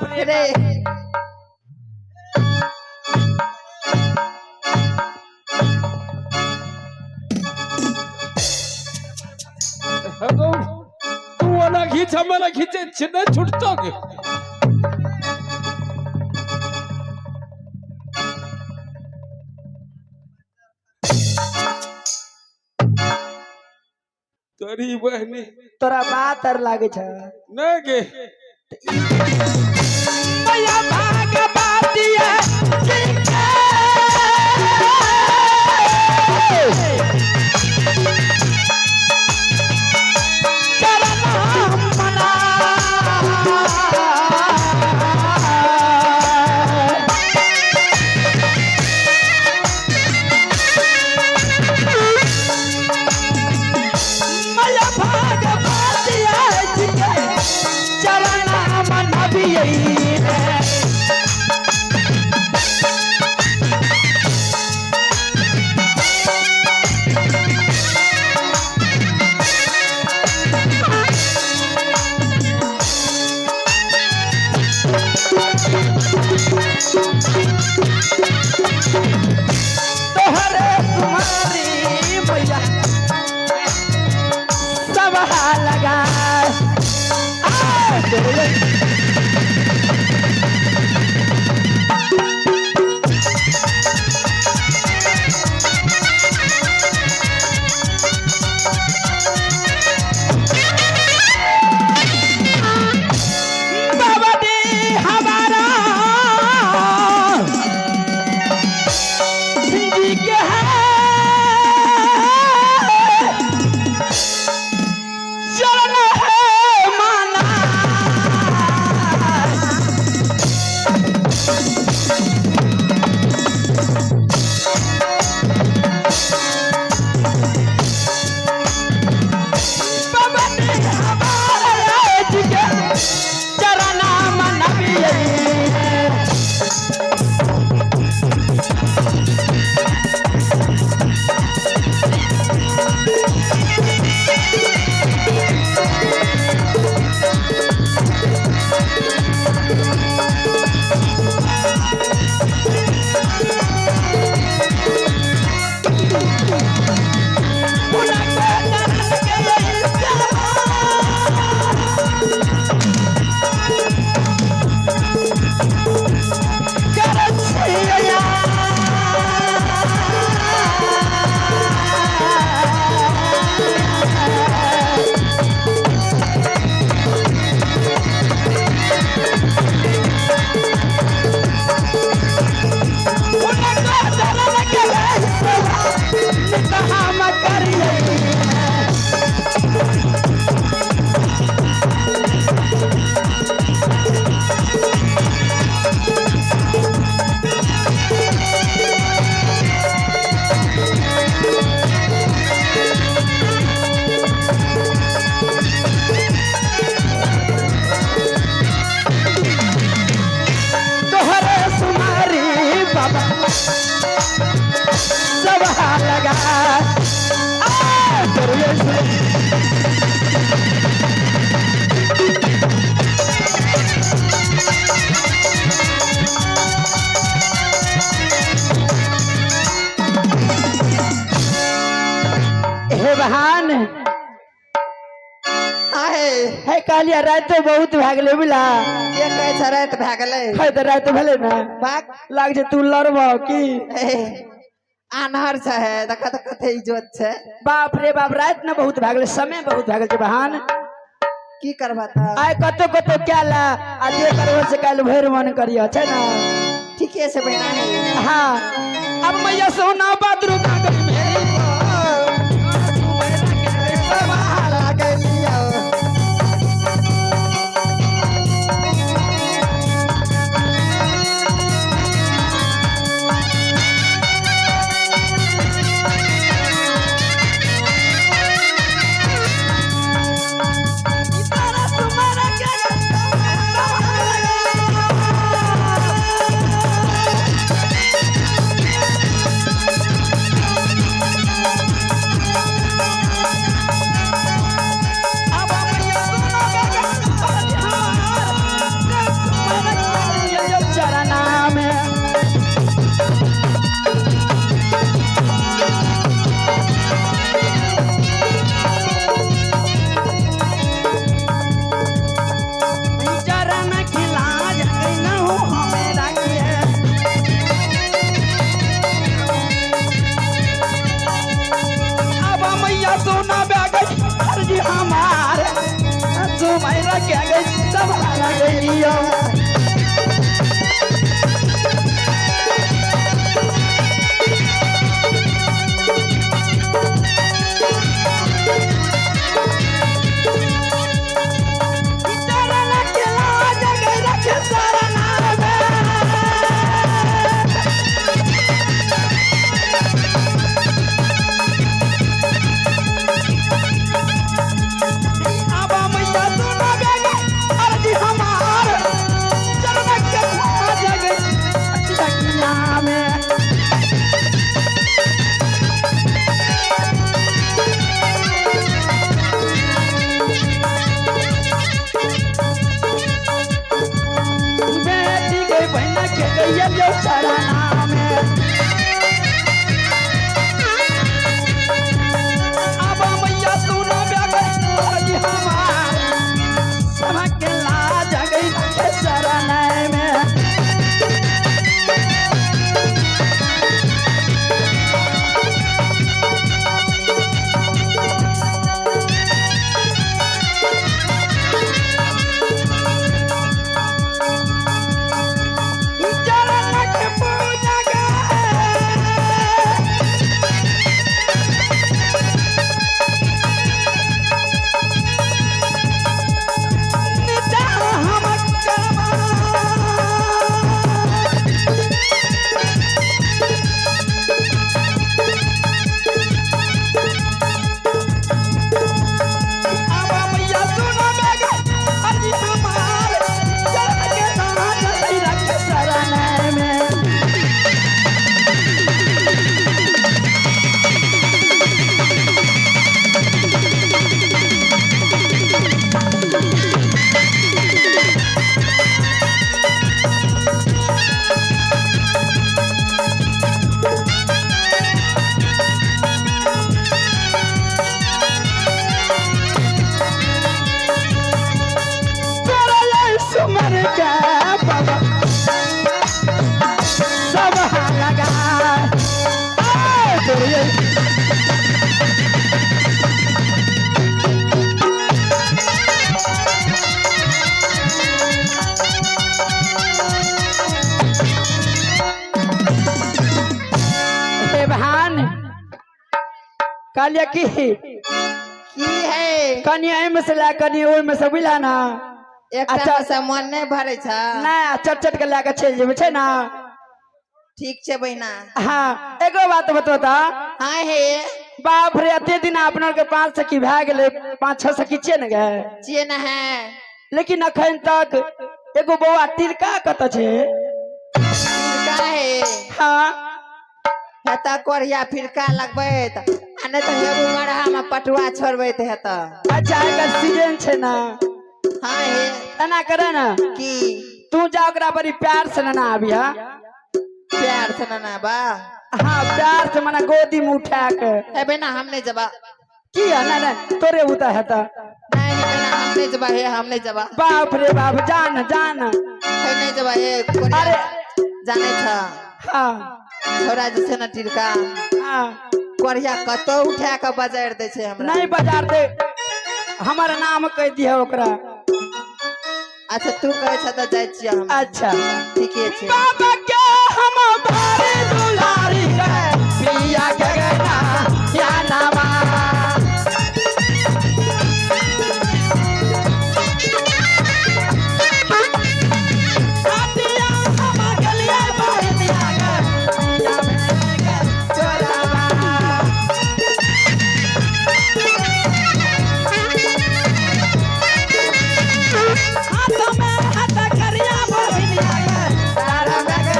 बाप रे रे हगो, तू ओना घीच हम ओना घीचे छियै, नहि छूटतो गे। तोरी बहनी तोरा बात आर लागे छ। नहीं गे। मैया भागवतिया जी के चरण मना। मैया भागवतिया जी के चरण मनबियै रे। तोहरे तुम्हारी मैया सब लगा आ, तोरे बाबा दे हमारा जी के है चरण है माना। बाबा दे हमारा जी के चरण मनबियै। तोहरे सुमारी बाबा सब लगा आ, तोहरे हे बहान आहे है कहलिया रात तो बहुत भए गेलै बुझला। के कहै छै राति भए गेलै? है तऽ राति भेलै ने। बाक लाग छै तू लड़बह की? हे, आन्हर छै हे, देख तऽ कते इज्जत छै। बाप रे बाप, राति ने बहुत भए गेलै, समय बहुत भए गेल छै बहान। की करबह तऽ? आइ कतौ कतौ कए ले आ जे करबो से काल्हि भरि मन करियह छै ने। ठीके छै बहिना हे। हाँ अब मैया सोना बादरू ना गई मेरी। तुम्हारा एलियो। चरण के लाज गई रख शरण में। आबा मैया सुनो बेगे अर्जी हमार, चरण के लाज गई दुनिया में। बेटी के बहन के गैया जो शरणा में। आबा मैया सुनो बेगे अर्जी हमार, सबके लाज गई रखे शरण में। चरण के पूजा गे। नित्य हम करबा। आबा मैया सुनो बेगे अर्जी हमार, चरण के लाज गई रखे शरण में। तोरा सुमर के बाबा सब लगा तोरे। हे बहान कहलिए की की है? कनि एहिमे से लए कनि ओहिमे से, बुझला ना? एकटा अच्छा। से मन नहि भरै छ। नहि, चट चट के लए के चलि जेबै, छै ना? ठीक छै बहिना। हाँ, एगो बात बतो तऽ। हाँ हे। बाप रे, एते दिन अपना के 5 सखी भए गेलै, 5-6 सखी छियै ने गे? छियै ने है। लेकिन अखन तक एगो बौआ तिलका कतऽ छै? फिरका हे? हाँ। हेतऽ कोरिया फिरका लगबैत, आ नहि तऽ हेबू मरहा मे पटुआ छोड़बैत हेतऽ। अच्छा, एकर सीजन छै ना? हाँ हे। एना करे ना। की? तू जा ओकरा बड़ी प्यार से नना आबिहा। प्यार से नना बा? हाँ, प्यार से, मने गोदी में उठा के। हे बहिना, हम नहि जबा। की है? नहीं नहीं, तोरे उता हेता। नहीं हे बहिना, हम नहि जबा हे, हम नहि जबा। बाप रे बाप, जान जान। हे नहि जबा हे कोरिया। अरे। जानै छ? हाँ। छोरा जे छै ने टिरका, हाँ। कोरिया कतौ उठा के बजारि दै छै हमरा। नहीं बाजार दे, हमर नाम कह दिया ओकरा। अच्छा, तू कहै छ तऽ जाइ छियै हम। अच्छा। ठीके छै। बाबा के हम बारी दुलारी के पिया के गना या नामा। साथिया हम गलिया बहनिया के पिया में के चोरावा। हाथ में हाथ करिया बहनिया के तारा में के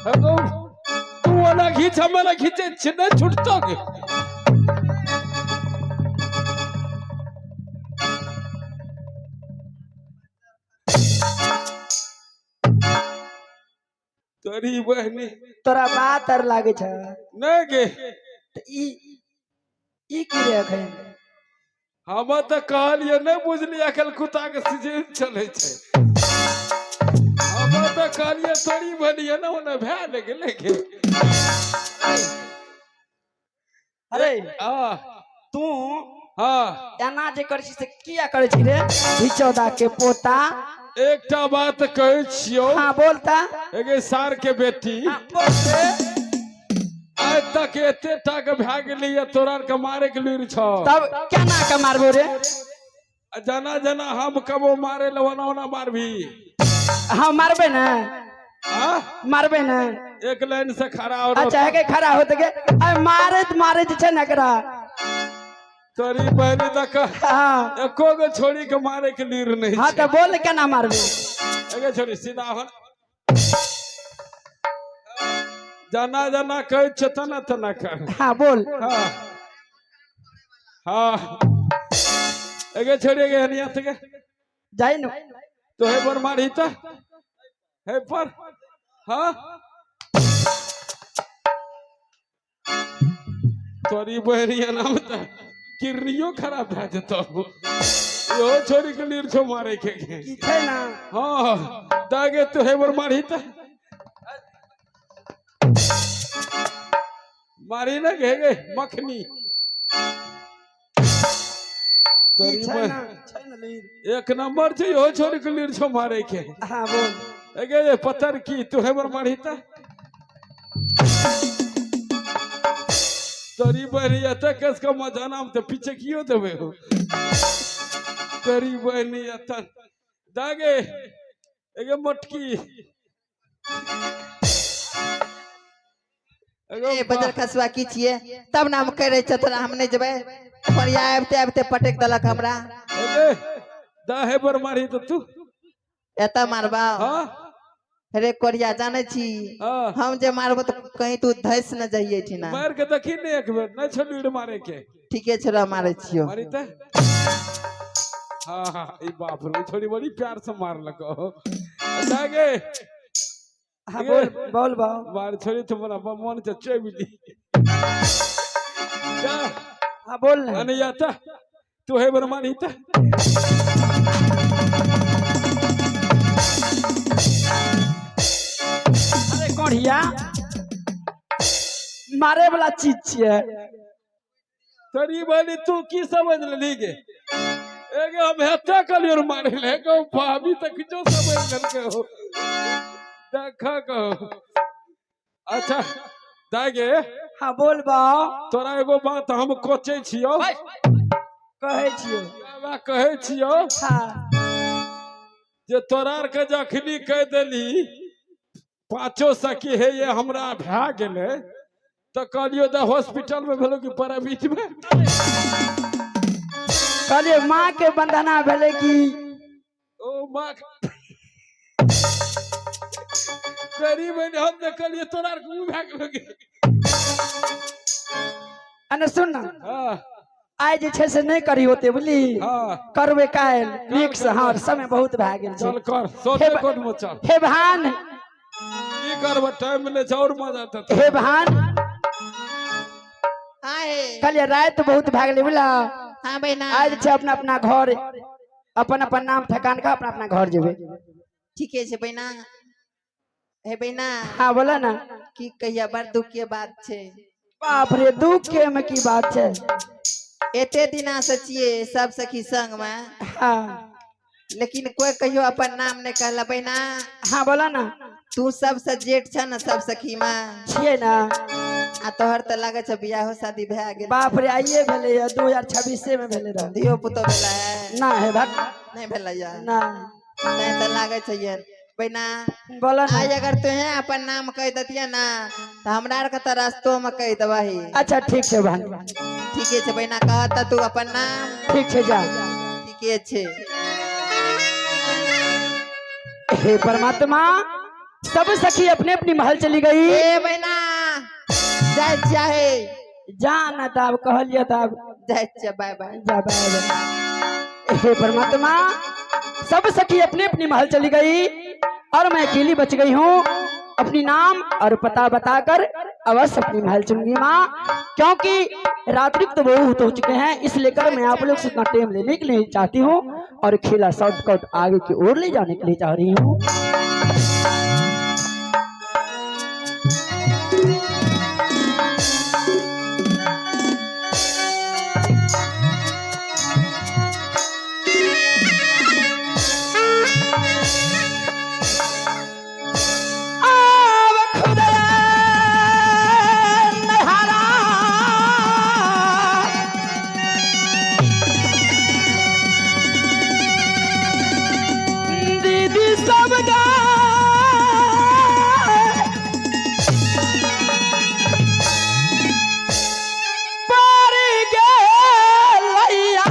हेगो तू ओना घीच हम ओना घीचै छियै नहि छुटतो गे। तोरी बहनी तोरा बात आर लागै छ नहि गे। तऽ ई ई की रे अखन? हम तऽ कहलियै नहि बुझलियै अखन कुत्ता के सीजन चलै छै। हम तऽ कहलियै तोरी बहनी एना ओना भए ने गेलै गे। अरे आ तू हाँ एना जे करै छी से किया करै छी रे भिचौदा के पोता? एकटा बात कहै छियौ। हाँ बोलता। एगे सार के बेटी। हाँ, बोल रे। आइ तक एते टा के भए गेली तोरा के मारे के लूरि छौ। तब केना के मारबो रे? जना जना हम कबो मारे ल ओना ओना मारबी। हाँ मारबे ना। आ? मारबे ना। एक लाइन से खड़ा हो। अच्छा है के खड़ा होते के आ मारे मारे जे छै ना एकरा। तोरी बहनी तक हाँ एको गो छोड़ी के मारे के लीर नहीं। हाँ तो बोल केना मारबे? एगे छोड़ी सीधा हो। जना जना कहै छै तना तना कर। हाँ बोल। हाँ हाँ एगे छोड़ी एगे हनिया तक जाई न तो हे पर मारी त हे पर। हाँ तोरी बहनी नाम त किडनियो खराब भए जेतौ। इहो छोड़ी के लीर छौ मारे के। की छै ना? हाँ दागे तो हे पर मारी त मारी ना गे गे मखनी। की तोरी छै ना? छै ना लीर? एक नंबर छै इहो छोड़ी के लीर छौ मारे के। हाँ बोल। एगे जे पत्थर की तू हे पर मारी त तोरी बहनी एते कस के मजाना में तो पीछे कियो देबे हो। तोरी बहनी एतन दागे एगे मोटकी एगो ए बजर खसुआ की छियै तब ना हम कह रहे तोरा हम नहीं जेबै। पर आबिते आबिते पटक देलक हमरा। एगे दा हे पर मारी त तू एतऽ मारबा। हाँ रे कोरिया जानै छी हाँ हम जे मारबो तऽ कहीं तू धैस न जाइए ठीना। मार के देखी ने एक बेर नहीं छो मारे के। ठीके छै मारै छियो। मारी त हाँ हाँ ई बाप रे छोड़ी बड़ी प्यार से मारलक हो। दागे हाँ बोल बोल बाबू। मार छोड़ी तो बड़ा मन से चेबिली। जा हाँ बोल ना। अने याता तू हे बर मारी त अरे कोढ़िया मारे वाला चीज छियै। तोरी बोली तू की समझ लेली गे? एगे हम हेते कहलियो मारे ले एगो भाभी त किछो समझ लेलके हो। देखा कहो। अच्छा दागे हाँ बोल बा। तोरा एगो बात हम कोचै छियौ। कहै छियौ। बाबा कहै छियौ। हाँ जे तोरा आर के जखनी कह देली पांचो सखी हे ये हमरा भए गेलै तऽ कहलियो तऽ हॉस्पिटल में भेलो कि प्राइवेट में? कहलियै माँ के वंदना भेलै कि ओ माँ गरीब बहन हम तऽ कहलियै तोरा आर के उ भए गेलो कि? अने सुन ना। हाँ आइ जे छै से नहि करी होते बुझली। हाँ करबै काल्हि नीक से। हाँ समय बहुत भए गेल छै। चल कर सोचे कोन में चल। हे भान की करबै टाइम मिलै छै और मजा तऽ। हे भान हाँ हे। कहलियै राति बहुत भए गेलै बुझला। हाँ बहिना। आइ जे छै अपना अपना घर अपन अपन नाम ठेकान के अपना अपना घर जेबै। ठीके छै बहिना। हे बहिना। हाँ बोला ना। की कहिया बड़ दुख के बात छै। बाप रे दुख के में की बात छै? एते दिना से छियै सब सखी संग में। हाँ लेकिन कोई कहियो अपन नाम नहीं कहला बहिना। हाँ बोला ना। तू सबसे जेठ छ ना सब सखी में। छियै ना। आ तोहर तऽ लागै छै बियाहो शादी भए गेल। बाप रे आइए भेलै है 2026 में भेलै रहै। धियो पुतो भेलै है? ना है भाग नहीं भेलै है। ना नहीं तऽ लागै छै ये बहिना। बोला ना। आइ अगर तुहे अपन नाम कह देतिये ना तऽ हमरा आर के तऽ रास्तो में कह देबही। अच्छा ठीक छै बहन। ठीके छै बहिना कह तऽ तू अपन नाम। ठीक छै जा। ठीके छै। हे परमात्मा सब सखी अपने अपनी महल चली गई। ए बहिना, जाइ चाहे। जा ना ताब कहलिए ताब। जाइ छियै, बाय बाय। जा बाय बाय। हे परमात्मा, सब सखी अपने अपनी महल चली गई और मैं अकेली बच गई हूँ। अपनी नाम और पता बताकर अवश्य अपनी महल चलूंगी माँ, क्योंकि रात्रि तो बहुत हो चुके हैं, इस लेकर मैं आप लोग से इतना टाइम लेने के लिए चाहती हूँ और खेला शॉर्टकट आगे की ओर ले जाने के लिए चाह रही हूँ। आव खुदरा नहारा, दीदी सब गा पर गेलैया।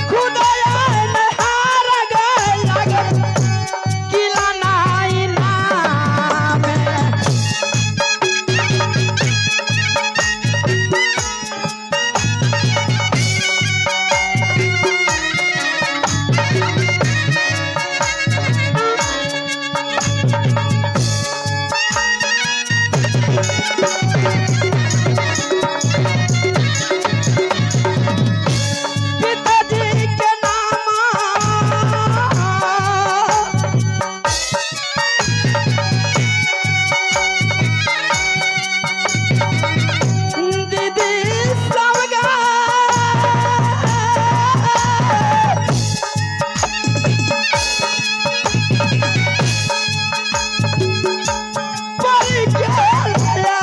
खुदया नहार गए किला नाई नाम। पिताजी के नाम दीदी सब गा पर गेलैया।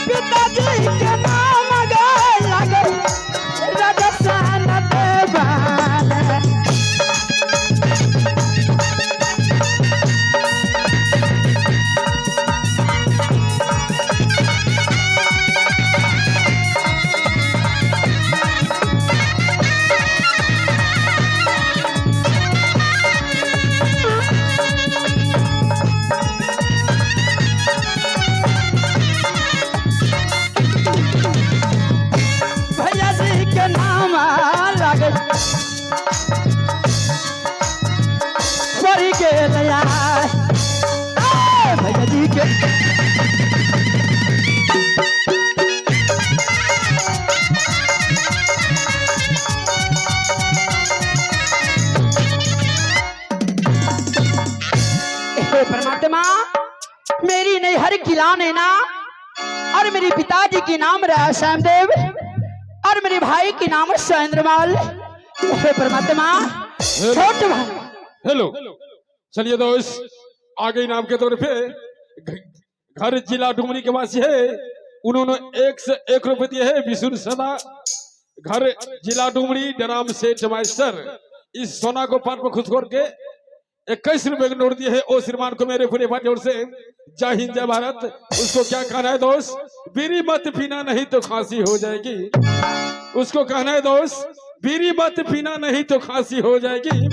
पिताजी के नाम गाय लागल राजस्थान देवान। भैया जी के नाम लागल पड़ गेलैया। ए, भैया जी के हे परमात्मा, मेरी नैहर किला नैना और मेरे पिताजी की नाम रहा श्यामदेव और मेरे भाई की नाम सहेंद्रमाल। हे परमात्मा, छोट भाई। हेलो, चलिए दोस्त, आगे इनाम के तौर पे घर जिला डुमरी के वासी है, उन्होंने 101 रुपए दिए है। विष्णु सदा घर जिला डुमरी डराम सेठ मास्टर इस सोना को पाठ पर खुश करके 21 रुपए के नोट दिए है। ओ श्रीमान को मेरे पूरे पार्टी ओर से जय हिंद जय भारत। उसको क्या कहना है दोस्त, बीड़ी मत पीना नहीं तो खांसी हो जाएगी। उसको कहना है दोस्त, बीड़ी मत पीना नहीं तो खांसी हो जाएगी।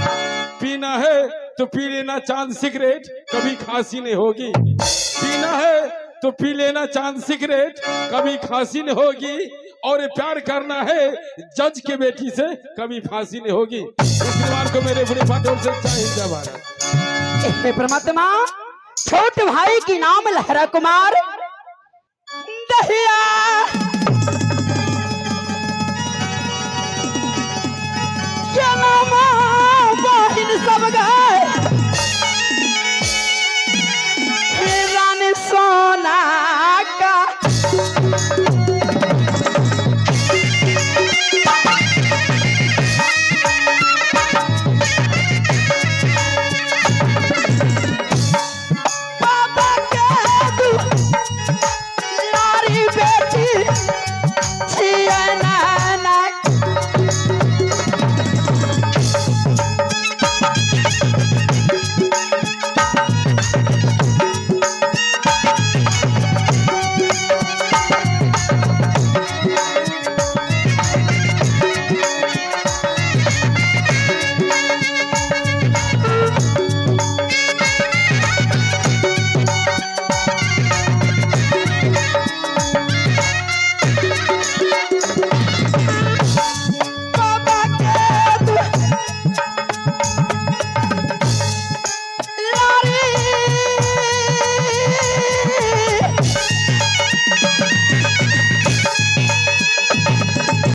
पीना है तो पी लेना चांद सिगरेट, कभी खांसी नहीं होगी। पीना है तो पी लेना चांद सिगरेट, कभी खांसी नहीं होगी। और प्यार करना है जज के बेटी से, कभी फांसी नहीं होगी। इस परिवार को मेरे पूरे पार्टी से जय हिंद जय भारत। हे परमात्मा, छोट भाई की नाम लहरा कुमार दहिया